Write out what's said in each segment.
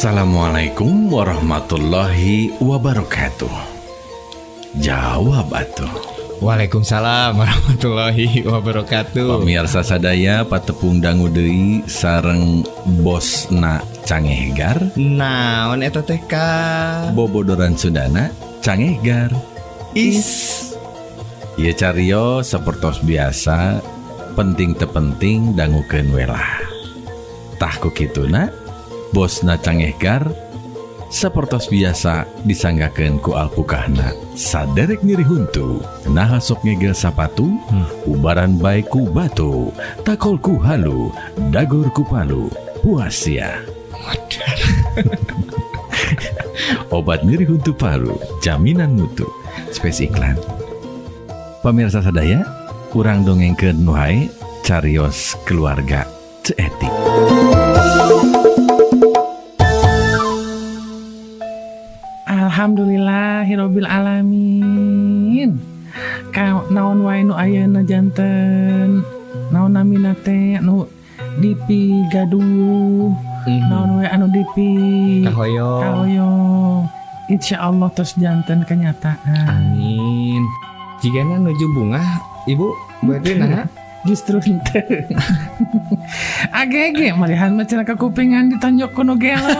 Assalamualaikum warahmatullahi wabarakatuh. Jawab atuh. Waalaikumsalam warahmatullahi wabarakatuh. Pemirsa sadaya, patepung dangu deui sareng bosna Cangehgar. Naon eta teh, Ka? Bobodoran Sundana Cangehgar. Is. Ieu carios sapertos biasa, penting teu penting dangukeun we lah. Tah, ku kituna bosna Cangehgar sapertos biasa disanggakeun ku alpukahna saderek nyeri huntu, naha sok ngegel sapatu, ubaran bae ku batu, takol ku halu, dagor ku palu, puas ya. Obat nyeri huntu palu, jaminan mutu. Space iklan. Pemirsa sadaya, urang dongengkeun nu hae, carios keluarga Ceu Etik. Alhamdulillahirabbil alamin. Ka naon wae nu ayeuna janten naon namina teh nu dipigaduh, naon wae anu dipi Kahoyong. Kahoyong. Insya Allah terus janten kenyataan. Amin. Jigana nuju bungah, Ibu, berarti nah. Justru henteu. Agege malihan mah cenah kakupingan ditonjok ku nu gelo.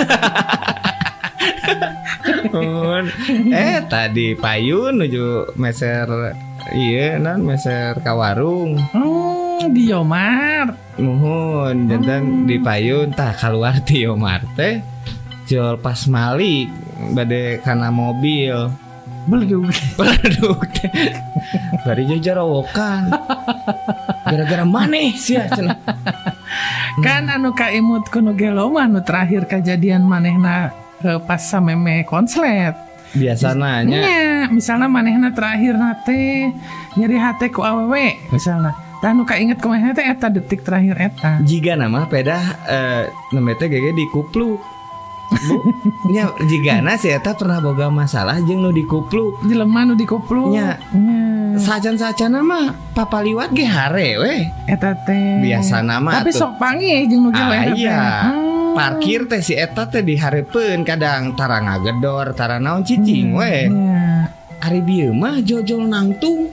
Eh, tadi payun nuju meser, iya non meser ka warung. Di Yomart. Muhun, janten di payun tah keluar ti Yomart teh. Jol pas malik bade kana mobil. Beledug. Beledug teh. Bari jarawokan. Gara-gara maneh sia cenah. Kan anu kaimut ku nu gelo mah nu terakhir kejadian manehna pas sameme konslet. Biasana nya. Nya, misalnya manehna terakhir teh nyeri hate ku awewe misalnya. Tah, nu kainget ku manehna teh eta detik terakhir eta. Jiga nama pedah nembe teh gege dikupluk. Bu, nya jigana si eta pernah boga masalah jeung nu dikupluk. Jelema nu dikupluk. Nya. Nya. Sacan-sacana mah papaliwat ge hare we. Eta teh. Biasana mah Tapi atuh. sok panggih jeung nu gelo Ah, eta teh. iya. Parkir teh si eta teh dihareupeun kadang tara ngagedor, tara naon, cicing we. Ari bieu mah jojol nangtung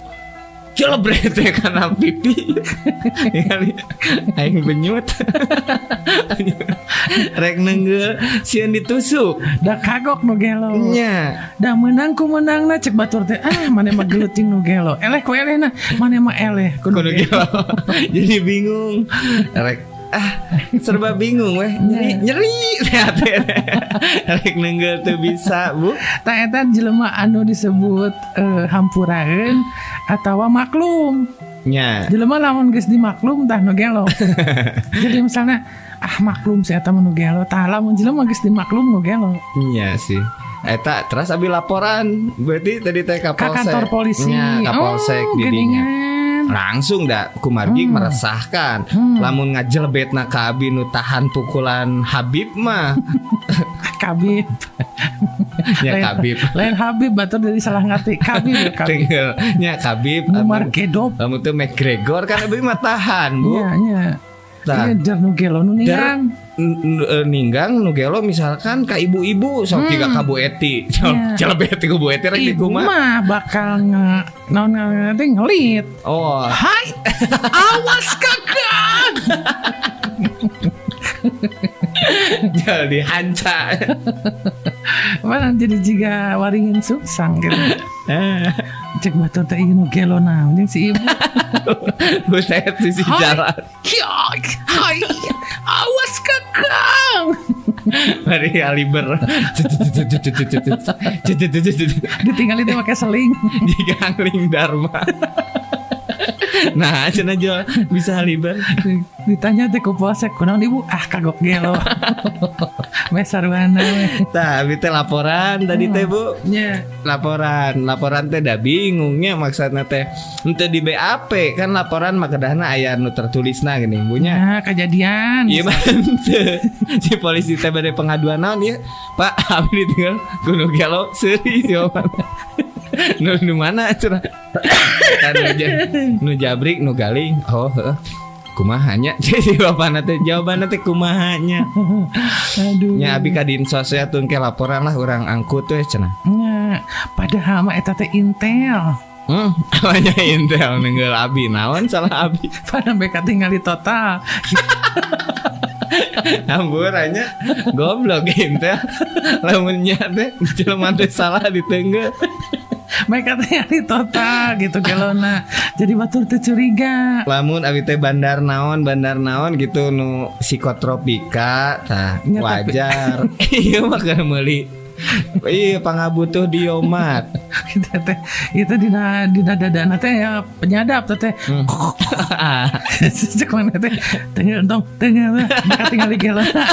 jelebret teh kana pipi. Ningali aing benyut. Rek nenggel sieun ditusuk. Da kagok nu gelo. Nya. Da meunang ku meunangna cek batur teh, ah, maneh mah gelut jeung nu gelo. Eleh ku elehna, maneh mah eleh ku nu Kudu gelo. gelo. Jadi bingung. Rek ah serba bingung weh, nyeri nyeri teh rek nenggel tuh bisa, Bu. Tah, eta jelema anu disebut hampuraeun atawa maklum. Nya. Jelema lamun geus dimaklum tah nu gelo. Jadi misalnya, ah, maklum si eta mah nu gelo. Tah, lamun jelema geus dimaklum nu gelo. Iya sih. Eta terus abi laporan berarti tadi teh ka Ka polsek. kantor polisi. Nya, ka polsek Oh, di dinya. geuningan. Langsung da kumargi meresahkan. Lamun ngajelebetna ka abi nu tahan pukulan Habib mah. Kabib. Nya Kabib. Lain Habib, batur dari salah ngerti. Kabib ya, Kabib. Tinggal nya Kabib. Umar Gedop. Lamun teu McGregor kan abi mah tahan, Bu. Iya, iya. Tah. Iya, jar nu gelo nu ninggang. Ninggang nu gelo misalkan ka ibu-ibu sok jiga ka Bu Eti. Celebet ku Bu Eti rek Ibu dikumaha. Mah bakal nge naon teh ngelit. Oh. Hai, awas kakak. Jadi hanca. Mana jadi jiga waringin sungsang gitu. Cek batur teh ieu nu gelo naon jeung si ibu. Buset sisi Hai. jalan. Hai, hai, awas kakak. Mari aliber. Ditinggal itu pakai seling. Jiga angling Dharma. Nah, cenah jual bisa haliber. Ditanya teh ku polsek, kunaon ibu? Ah, kagok gelo. Meh sarwana we. Tah, abi teh laporan tadi teh, Bu. Nya. Laporan, laporan teh da bingungnya maksudna teh. Henteu di BAP kan laporan mah kedahna aya nu tertulisna geuning, Bu, nya. Nah, kejadian. Iya mah henteu. Si polisi teh bade pengaduan naon ieu? Pak, abi ditinggal ku nu gelo seuri si oman. Nu nu mana cenah? Kan nu jabrik nu galing. Oh, heeh. Kumaha nya? Jadi bapana teh jawabanna teh kumaha nya? Aduh. Nya abi ka dinsos ya tun ke laporan lah urang angkut we cenah. Nya, padahal mah eta teh intel. Apanya intel nenggel abi naon salah abi. Pada mereka tinggal di total. Hamburannya goblok intel. Lamun nya teh jelema teh salah ditenggel. Mereka tinggal di total gitu gelona. Jadi batur teh curiga. Lamun abi teh bandar naon gitu nu psikotropika tah wajar. Ieu mah keur meuli. Iya pangabutuh diomat. Kita teh itu dina dadana teh ya penyadap teh. Cek mana teh tengel dong tengel mereka tinggal di gelona.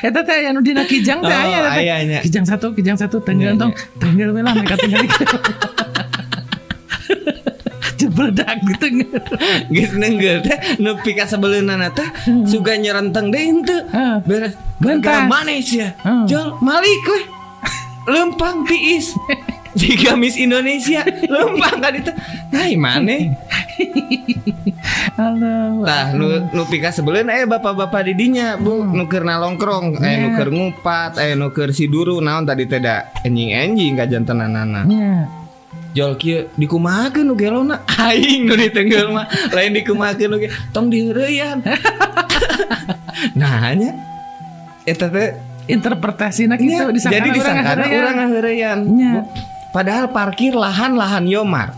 Eta teh anu dina kijang teh aya teh. Kijang satu tengel dong tengel we lah mereka tinggal di gelona. Jebledak gitu. Geus nenggel teh nepi ka sebeleunana teh suga nyerenteng deui henteu. Beres. Gara maneh sia. Jol malik we. Lempang tiis. Jika Miss Indonesia lempang ka ditu. Nah, maneh. Halo. Tah nu pika sebeleun aya bapak-bapak di dinya, Bu, nu keur nalongkrong, aya nu keur ngupat, aya nu keur siduru naon tadi teh da enjing-enjing ka jantenanana. Jol kieu dikumahakeun nu gelona aing nu ditenggel mah lain dikumahakeun nu tong diheureyan. Nah nya eta teh interpretasina kitu disangkana. Jadi disangkana urang ngaheureyan. Padahal parkir lahan-lahan Yomar.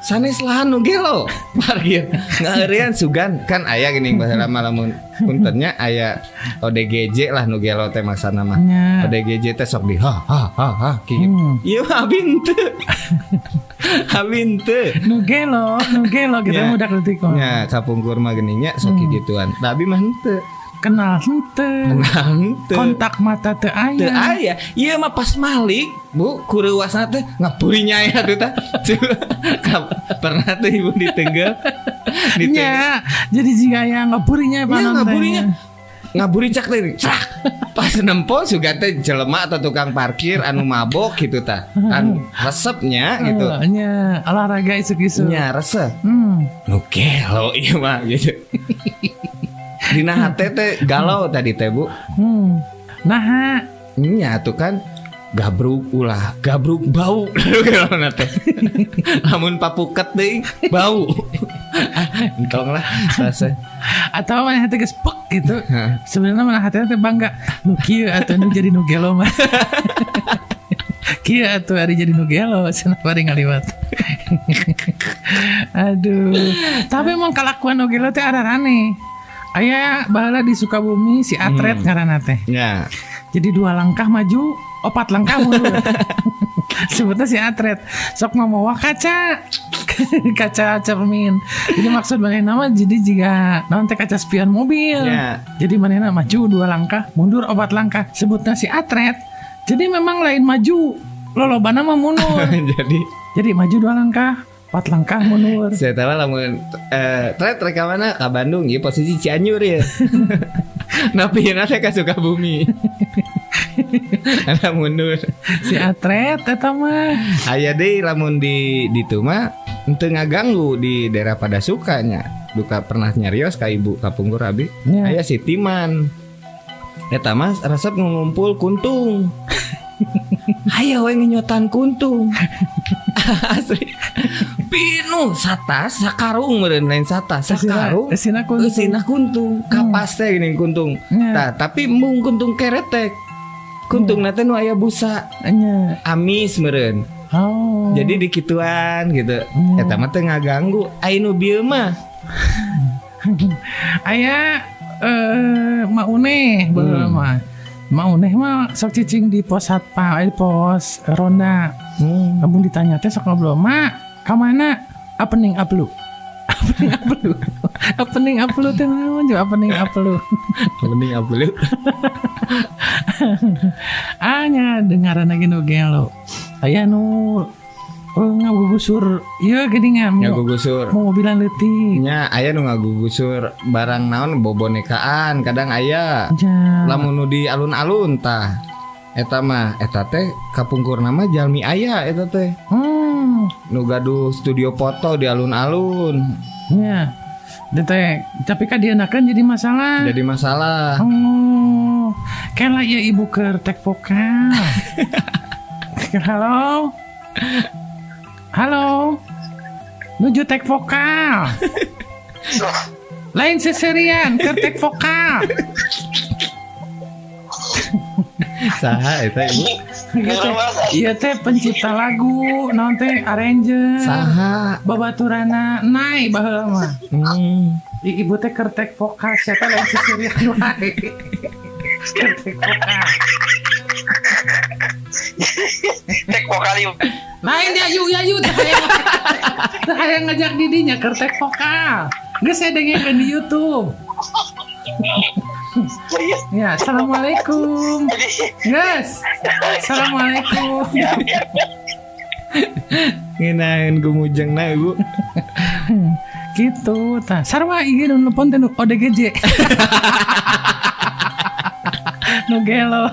Sanes lahan nu gelo parkir ngaheureyan sugan kan aya geuning bahasa lama lamun puntennya aya ODGJ lah nu gelo teh maksana mah. ODGJ teh sok di ha ha ha ha kieu. Ieu mah abi henteu. Abi henteu. Nu gelo kita mudak leutik mah. Nya kapungkur mah geuning nya sok kituan. Tapi mah henteu. Kenal henteu. Kontak mata teu aya. Teu aya. Ieu mah pas malik, Bu, kureuwasna teh ngapurinya aya tuh tah. Pernah tuh ibu ditenggel. Nya, jadi jika aya ngapurinya panon teh. Ngaburinya. Ngaburi cak teh. Cak. Pas nempo sugan teh jelema atau tukang parkir anu mabok gitu tah. Kan resepnya gitu. Nya, olahraga isuk-isuk. Nya, resep. Nu gelo ieu mah gitu. Dina hate teh galau tadi teh Bu. Nah, nya tuh kan gabruk ulah, gabruk bau. Gelona teh. Lamun papuket deui bau. Entong lah rasa. Atau mana hate geus pek gitu. Sebenarnya mana hate teh bangga. Nu kieu atuh nu jadi nu gelo mah. Kieu atuh ari jadi nu gelo cenah bari ngaliwat. Aduh. Tapi emang kalakuan nu gelo teh ararane. Aya baheula di Sukabumi si Atret ngaranna teh. Ya. Jadi 2 langkah maju, 4 langkah mundur. Sebutnya si Atret. Sok mamawa kaca. Kaca cermin. Jadi maksud manehna mah jadi jiga naon teh kaca spion mobil. Ya. Jadi manehna maju 2 langkah, mundur 4 langkah. Sebutnya si Atret. Jadi memang lain maju, lolobana mah mundur. Jadi maju 2 langkah, 4 langkah mundur. Saya tahu lamun tret rek ka mana ka Bandung ieu posisi Cianjur ya. Napina teh ka Sukabumi. Ana mundur. Si Atret eta mah. Aya deui lamun di ditu mah henteu ngaganggu di daerah pada sukanya. Duka pernah nyarios ka ibu kapungkur abi. Ya. Aya si Timan. Eta mah resep ngumpul kuntung. Hayo we ngenyotan kuntung. Asli. Pinuh satas sakarung meureun lain satas sakarung. Eusina kuntung. Eusina kuntung. Kapas teh geuning kuntung. Tah, tapi mung kuntung keretek. Kuntungna teh nu aya busa. Nya. Amis meureun. Oh. Jadi dikituan gitu. Eta mah teh ngaganggu. Ai nu bieu mah. Aya Mauneh baheula mah. Mauneh mah sok cicing di pos satpam, pos ronda. Lamun ditanya teh sok ngobrol, "Mak, ka mana?" Opening uplu. Opening uplu. Opening uplu teh naon jeung opening uplu. Opening uplu. Anya dengaran lagi nu gelo. Aya nu ngagugusur ieu geuningan. Ngagugusur. Mobilan leutik. Nya aya nu ngagugusur barang naon bobonekaan kadang aya. Lamun nu di alun-alun tah. Eta mah eta teh kapungkurna mah jalmi aya eta teh. Nu gaduh studio foto di alun-alun. Nya. Teh tapi ka dienakeun jadi masalah. Jadi masalah. Oh. Kela ieu ibu keur tek vokal. Halo. Halo. Nuju tek vokal. Lain seserian keur tek vokal. Saha eta ibu? Ieu teh pencipta lagu, naon teh arranger. Saha? Babaturana nai baheula mah. Ibu teh keur tek vokal, siapa lain seserian wae. Keur tek vokal. Tek vokal ieu. Lain dia yu teh hayang ngajak didinya keur tek vokal. Geus saya dengekeun di YouTube. Ya, assalamualaikum. Guys, assalamualaikum. Nginain gumujengna ibu. Gitu tah. Sarua ieu nu nelpon teh nu ODGJ. Nu gelo.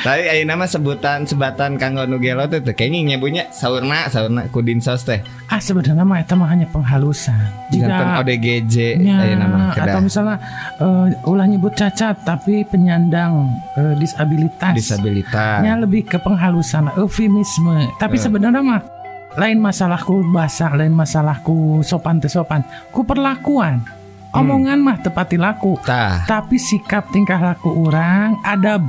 Tapi ayeuna mah sebatan kanggo nu gelo teh teu kenging nya Bu nya, saurna ku dinsos teh. Ah sebenarnya mah eta mah hanya penghalusan. Jika ODGJ ayeuna mah kedah. Atau misalnya ulah nyebut cacat tapi penyandang disabilitas. Disabilitas. Nya lebih ke penghalusan, eufemisme. Tapi sebenarnya mah lain masalahku bahasa, lain masalahku sopan teu sopan, ku perlakuan. Omongan mah tepati laku. Tah. Tapi sikap tingkah laku orang adab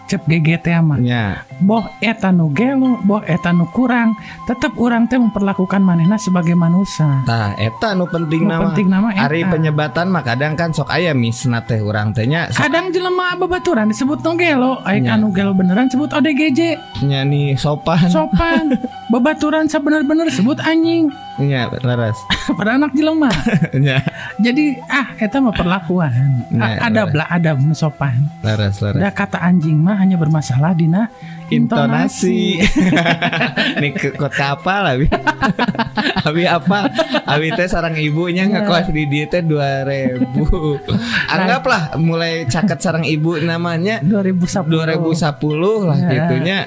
cep GGT mah. Nya. Boh eta nu gelo, boh eta nu kurang, tetep urang teh memperlakukan manehna sebagai manusia. Tah, eta nu penting nama. Penting nama eta. Ari penyebatan mah kadang kan sok aya misna teh urang teh nya. Kadang jelema babaturan disebut nu gelo, aya nu gelo beneran sebut ODGJ. Nya nih sopan. Sopan. Babaturan sabener-bener sebut anjing. Nya, leres. Pada anak jelema. Nya. Jadi eta mah perlakuan. Adab lah, adab nu sopan. Leres, leres. Da kata anjing mah hanya bermasalah dina intonasi. Nih ke kota apa lah abi? Abi apa? Abi teh sarang ibunya ngekos di dieu teh 2000. Anggaplah mulai caket sarang ibu namanya 2010 lah gitunya.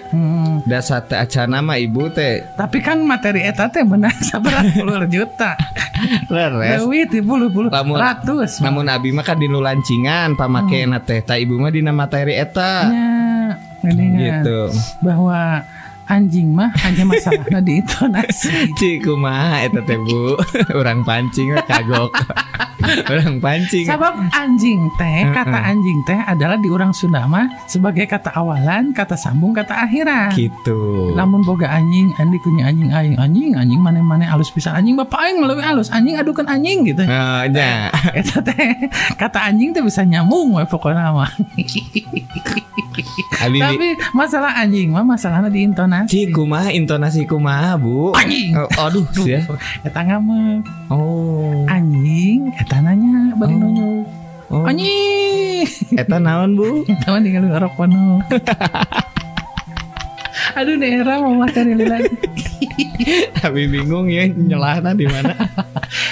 Dasar teh acana mah ibu teh. Tapi kan materi eta teh menang sabaraha puluh juta. Leres. Leuwih ti puluh-puluh ratus. Lamun abi mah kan dinu lancingan pamakena teh, ta ibu mah dina materi eta. Gitu. Bahwa anjing mah hanya masalahnya di intonasi. Cik kumaha eta teh Bu. Urang pancing kagok. Urang pancing. Sabab anjing teh, kata anjing teh adalah di urang Sunda mah sebagai kata awalan, kata sambung, kata akhiran. Gitu. Lamun boga anjing, andi kunya anjing aing anjing, anjing mane-mane alus pisan anjing bapak aing leuwih alus, anjing adukeun anjing gitu. Heeh, nya. Eta teh kata anjing teh bisa nyambung we pokona mah. Tapi masalah anjing mah masalahnya di intonasi. Cik kumaha intonasi kumaha Bu? Anjing. Oh, aduh sia. Eta ngamek. Oh. Anjing eta nanya bari nunjuk. Oh. Anjing. Eta naon Bu? Eta mah ningali rokok. Aduh daerah mau materi lagi. Tapi bingung ya nyelahna di mana.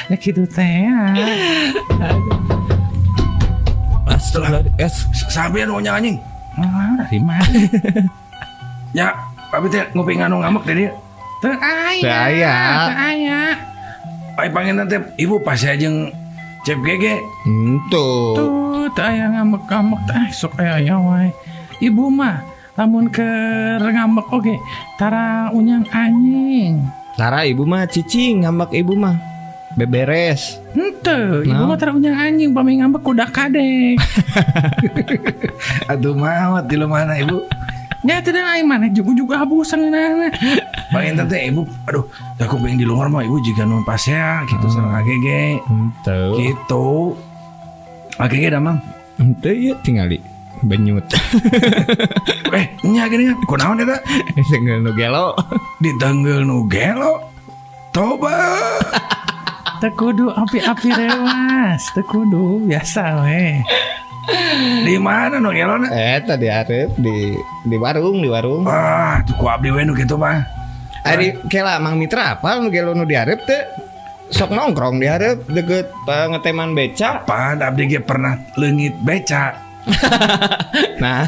Ya gitu teh. Setelah sampean mau anjing. Ah, dari mana? Ya, abi teh ngopi nganu ngambek teh dia. Teu aya. Teu aya. Teu aya. Ai panginten teh ibu pasti jeung Cep Gege. Henteu. Tuh, teu aya ngambek-ngambek teh sok aya wae. Ibu mah lamun keur ngambek oge tara unyang anjing. Tara ibu mah cicing ngambek ibu mah. Beberes. Henteu, ibu mah tara unyang anjing pami ngambek kuda kadek. Aduh maot di mana ibu? Nya teu aing maneh juga abusan na. Panginten teh ibu, aduh, aku pengen di luar mah ibu jiga nu pasea gitu sareng AGG. Henteu. Gitu. AGG da Mang. Henteu ieu tingali benyut. Nya gini kunaon eta? Tenggel nu gelo. Ditenggel nu gelo. Toba. Teu kudu api-api rewas, teu kudu biasa we. Di mana nu gelona? Eta di hareup di warung, di warung. Ah, tuh ku abdi we nu kitu mah. Ari kela Mang Mitra apal nu gelo nu di hareup teh? Sok nongkrong di hareup deket ngeteman beca. Apaan abdi ge pernah leungit beca. Nah,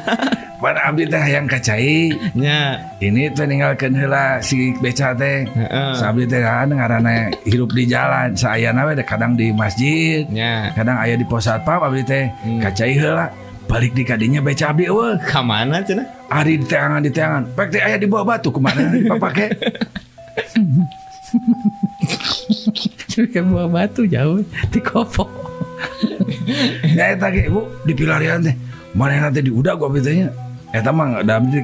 Pada abdi teh hayang ka cai. Nya. Ini teh ninggalkeun heula si beca teh. Heeh. Sa abdi teh ngaranna hirup di jalan, saayana we kadang di masjid. Nya. Kadang aya di pos satpam abdi teh ka cai heula. Balik di kadinya beca abdi eueuh. Ka mana cenah? Ari di teangan. Pek teh aya di bawah batu kumaha dipapake. Ke bawah batu jauh di kopo. Ya eta ge Bu di pilarian teh. Manehna teh diudag ku abdi teh nya. Eta mah da abdi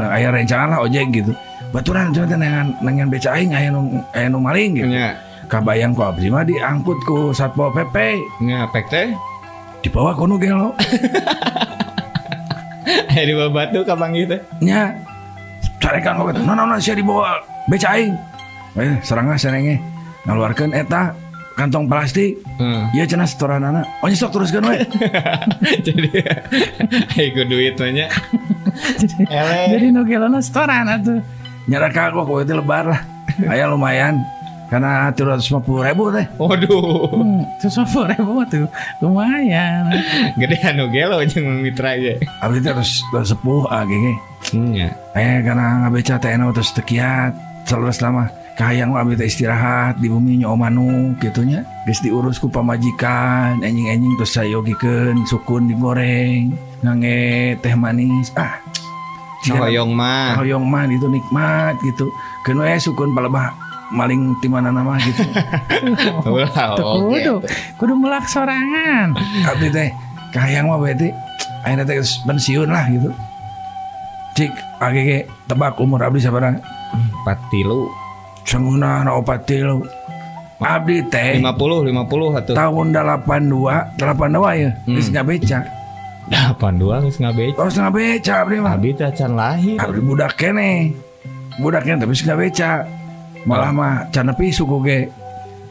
aya rencangan lah ojek gitu. Baturan cenah teh nengan beca aing aya nu maling gitu. Nya. Kabayang ku abdi mah diangkut ku Satpol PP. Nya pek teh dibawa ku nu gelo. Aya di bawah batu ka panggih teh. Nya. Carekan ku naon sia dibawa beca aing. Serangga serenge ngaluarkeun eta kantong plastik. Ieu cenah setoranana. Oh nya sok teruskeun we. Jadi aya duit mah nya. Jadi nu gelona setoran atuh. Nyara kagok we teh lebar lah. Aya lumayan. Karena 350.000 teh. Waduh. 350.000 tuh lumayan. Gede anu gelo jeung mitra ge. Abdi teh terus sepuh ge. Nya. Karena ngabeca teh anu terus tekiat terus lama. Kahayang abdi teh istirahat di bumi nyo manuk kitu nya. Geus diurus ku pamajikan, enjing-enjing terus sayogikeun, sukun digoreng, ngange teh manis. Ah. Hoyong mah. Hoyong mah itu nikmat gitu. Keun we sukun palebah maling ti mana mah gitu. Ulah, kudu kudu melak sorangan. Abdi teh kahayang mah berarti ayeuna teh pensiun lah gitu. Cik agege tebak umur abdi sabaraha? 43. Sangguna 43. Abdi teh 50 atuh. Tahun 82 ya geus ngabeca. 82 geus ngabeca. Terus ngabeca abdi mah. Abdi teh can lahir. Abdi budak keneh. Budak keneh tapi geus ngabeca. Malah mah can nepi suku ge.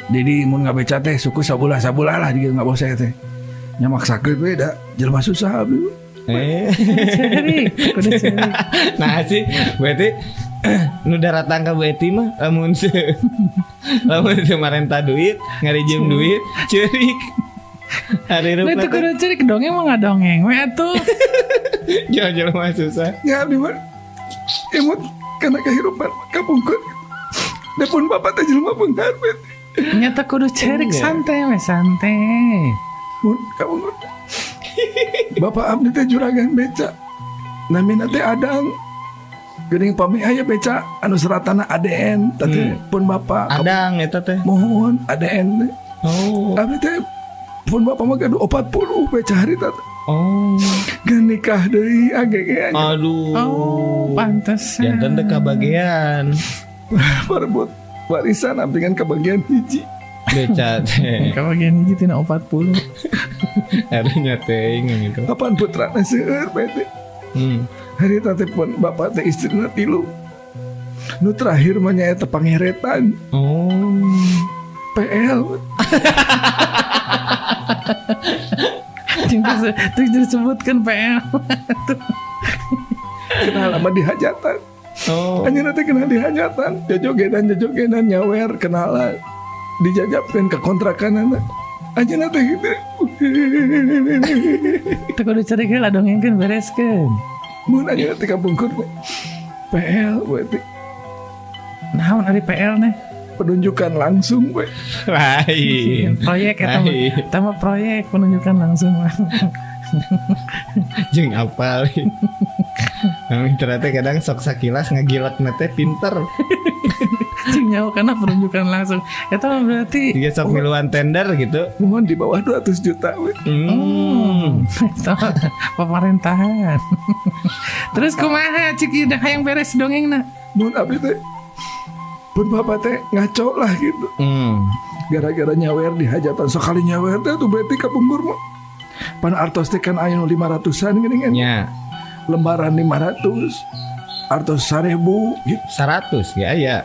Jadi mun ngabeca teh suku sabulah-sabulah lah gitu ngabose teh. Nya maksakeun we da jelema susah abdi. Ceri, kudu ceri. Nah sih berarti nu daratang ka Bu Eti mah lamun lamun marenta duit, ngarijem duit, ceurik. Hari Nah, itu kudu ceurik dongeng mah ngadongeng we atuh. Jelema susah. Ya abdi mah emut kana kehidupan kapungkur. Da pun bapak teh jelema beunghar we. Nyata kudu ceurik santai we santai. Mun kapungkur. Bapak abdi teh juragan beca. Namina teh Adang. Geuning pami aya beca anu seratana ADN tadi pun bapak Adang eta teh. Mohon ADN. Oh. Abdi teh pun bapak mah gaduh 40 beca harita teh. Oh. Geus nikah deui agege. Aduh. Oh, pantesan. Janten teh kabagean. Parebut warisan abdi kan kabagian hiji. Beca teh. Kabagian hiji tina 40. Arunya teh gitu. Apaan putrana seueur bae teh. Hari teh pun bapak teh istrina 3. Nu terakhir mah nyaeta pangeretan. Oh. PL. Terus disebutkan PL. Kenal lama di hajatan. Oh. Anjeunna teh kenal di hajatan, jojogedan nyawer kenalan. Dijajabkeun ke kontrakanana. Anjeunna teh gitu. Teu kudu cari heula dongengkeun bereskeun. Mun anjeunna teh kapungkur PL we teh. Naon ari PL neh? Penunjukan langsung we. Lain. Proyek eta mah proyek penunjukan langsung. Jeung apal. Mitra teh kadang sok sakilas ngagilakna teh pinter. Jeung nyaho kana penunjukan langsung. Eta mah berarti dia sok miluan tender gitu. Mohon di bawah 200 juta we. Eta pemerintahan. Terus kumaha cik ieu hayang beres dongengna? Mun abdi teh pun bapak teh ngaco lah gitu. Gara-gara nyawer di hajatan sekali nyawer teh tuh berarti kapungkur mah. Pan artos teh kan aya nu 500-an geuning kan. Nya. Lembaran 500, artos 1000 gitu. 100 ya aya.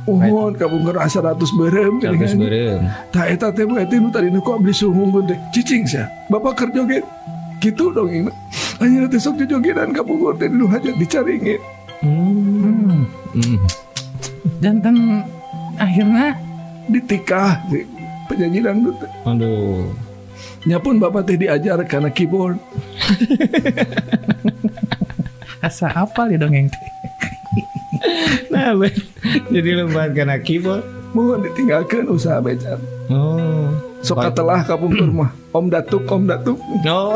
Uhun kapungkur 100 beureum geuning kan. 100 beureum. Tah eta teh berarti nu tadina ku abdi suhungkeun teh cicing sia. Bapak keur joget. Kitu dong. Anjeunna teh sok jojogedan kapungkur teh nu hajat dicaringin. Jantan akhirnya ditikah si penyanyi dangdut. Aduh. Nya pun bapak teh diajar karena keyboard. Asa apal ya dongeng teh. Nah, jadi lompat kana keyboard. Mohon ditinggalkan usaha beca. Oh. Sok katelah kapungkur mah. Om Datuk, Om Datuk. Oh.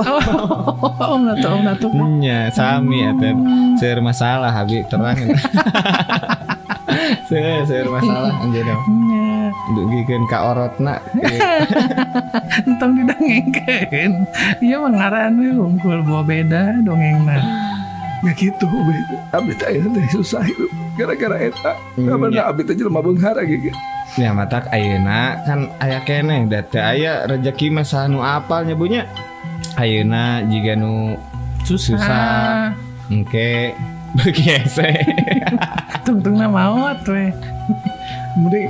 Om Datuk, Om Datuk. Nya, sami atuh. Seueur masalah abi terang. Seueur masalah anjeunna. Nya, Dugikeun ka orotna. Entong didongengkeun. Ieu mah ngaran we hungkul bawa beda dongengna. Ya gitu, be. Abdi teh ayeuna teh susah hidup gara-gara eta. Kabarna abdi teh jelema beunghar ge. Ya matak ayeuna kan aya keneh da teu aya rejeki mah saha nu apal nya Bu nya. Ayeuna jiga nu Susah. Susah. Engke beuki hese. Tungtungna maot we. Mending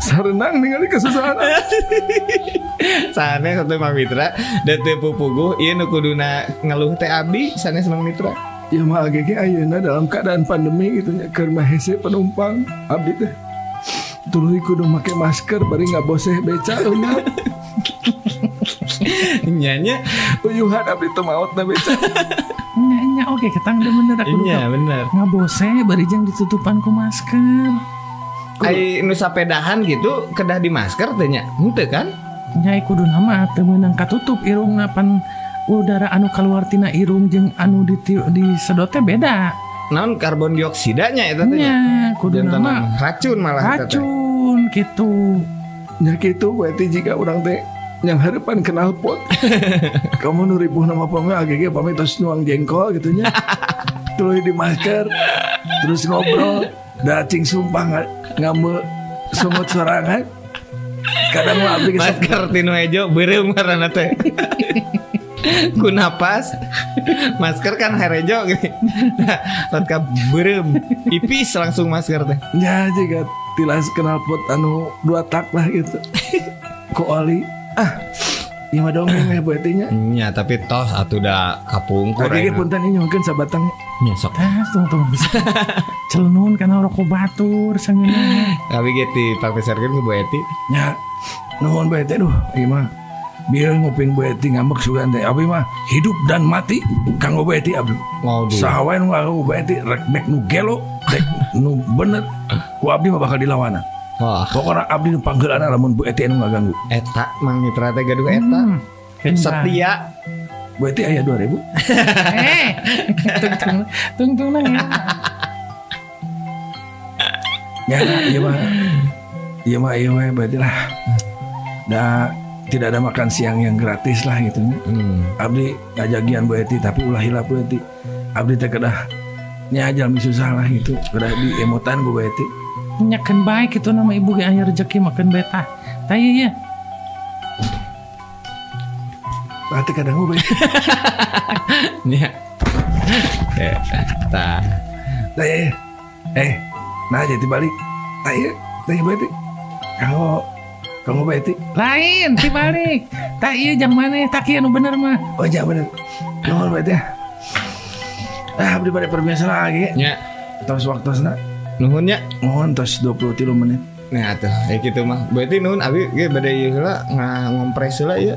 sarenang ningali kesusahan. Sanes satu Mang Mitra da teu pupuguh ieu nu kuduna ngeluh teh abdi sanes Mang Mitra. Ya mah ge ayeuna dalam keadaan pandemi gitu nya keur mah hese penumpang abdi teh. Tuluy kudu make masker bari ngaboseh beca leungeun. Nya nya Uyuhan abdi teh maot na beca. Nya nya oke ketang teu bener aku nya bener. Ngabose bari jeung ditutupan ku masker. Ai nu sapedahan gitu kedah di masker teh nya. Henteu kan? Nya kuduna mah teu meunang katutup irungna pan udara anu keluar tina irung jeung anu disedot teh beda. Naon karbon dioksida nya eta teh nya? Nya kuduna Jantan mah racun malah eta teh. Racun gitu. Nya kitu berarti jika urang teh yang harapan kenal pot. Kamu nu ribuh nama pame agege pame tos nuang jengkol gitu nya. Tuluy di masker terus ngobrol da cing sumpah ngame sungut sorangan. Kadang mah abdi geus Masker tinu hejo beureum ngaranna teh. Ku napas masker kan herejo gini. Nah, ka beureum ipis langsung masker teh. Nya jiga tilas knalpot anu dua tak lah gitu. Ku oli ah ieu mah dongeng we Bu Eti nya. Nya tapi tos atuh da kapungkur. Tadi ge punten ieu nyuhunkeun sabatang. Nya sok. Tah tungtung bisa. Celunun kana rokok batur sangeuna. Abi ge dipangpeserkeun ku Bu Eti. Nya nuhun Bu Eti duh ieu mah. Biar nguping Bu Eti ngambek sugan teh abi mah hidup dan mati kanggo Bu Eti abdi. Waduh. Saha wae nu nganggo Bu Eti rek mek nu gelo rek nu bener ku abdi mah bakal dilawanan. Wah. Pokona abdi nu pangheulana lamun Bu Eti anu ngaganggu. Eta Mang Mitra teh gaduh eta. Setia. Bu Eti aya 2000. Eh. Tungtung tungtung. Ya ieu mah. Ieu mah ieu we berarti lah. Da tidak ada makan siang yang gratis lah gitu nya. Abdi ngajagian Bu Eti tapi ulah hilap Bu Eti. Abdi teh kedah nya jalmi susah lah gitu. Kedah diemotan ku Bu Eti. Nyakeun bae kitu nama ibu ge aya rezeki makan betah. Tah ieu ya. Berarti kadang Bu Eti. Nya. Tah. Tah ieu. Nah jadi balik. Tah ieu, tah ieu Bu Eti. Kamu Bu Eti. Lain tibalik. Tah ieu jang maneh, tah kieu nu bener mah. Oh iya bener. Nuhun Bu Eti. Ah abdi bade perbiasa lagi. Nya. Tos waktosna. Nuhun nya. Nuhun tos 23 menit. Nah atuh ya kitu mah. Bu Eti nuhun abi ge bade ieu heula ngompres heula ieu.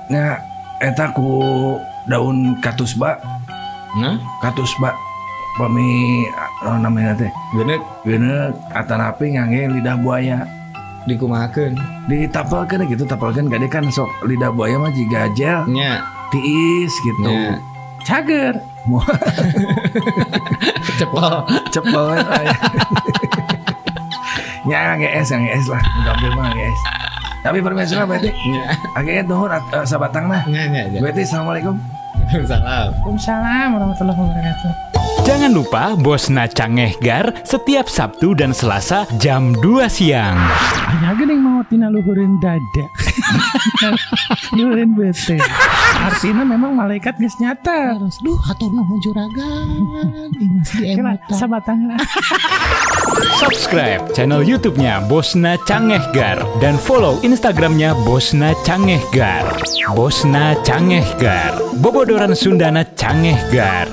Nya eta ku daun katusba. Nah, katusba pami namanya teh. Geuneuk, geuneuk atanapi ngangge lidah buaya. Dikumahakeun? Ditapelkeun gitu, tapelkeun gade kan sok lidah buaya mah jiga gel. Nya. Tiis gitu. Nya. Cager. Cepol. Cepol. Nya ngangge es lah. Gampil mah ngangge es. Tapi permisi lah berarti. Nya. Akhirnya nuhun sabatang nah. Nya nya. Berarti assalamualaikum. Waalaikumsalam. Waalaikumsalam warahmatullahi wabarakatuh. Jangan lupa Bosna Cangehgar setiap Sabtu dan Selasa jam 2 siang. Aya geuning maot dina luhureun dada. Luhureun bete. Artinya memang malaikat geus nyata. Terus duh hatur nuhun juragan. Geus diemutan. Sabatang lah. Subscribe channel YouTube-nya Bosna Cangehgar dan follow Instagram-nya Bosna Cangehgar. Bosna Cangehgar. Bobodoran Sundana Cangehgar.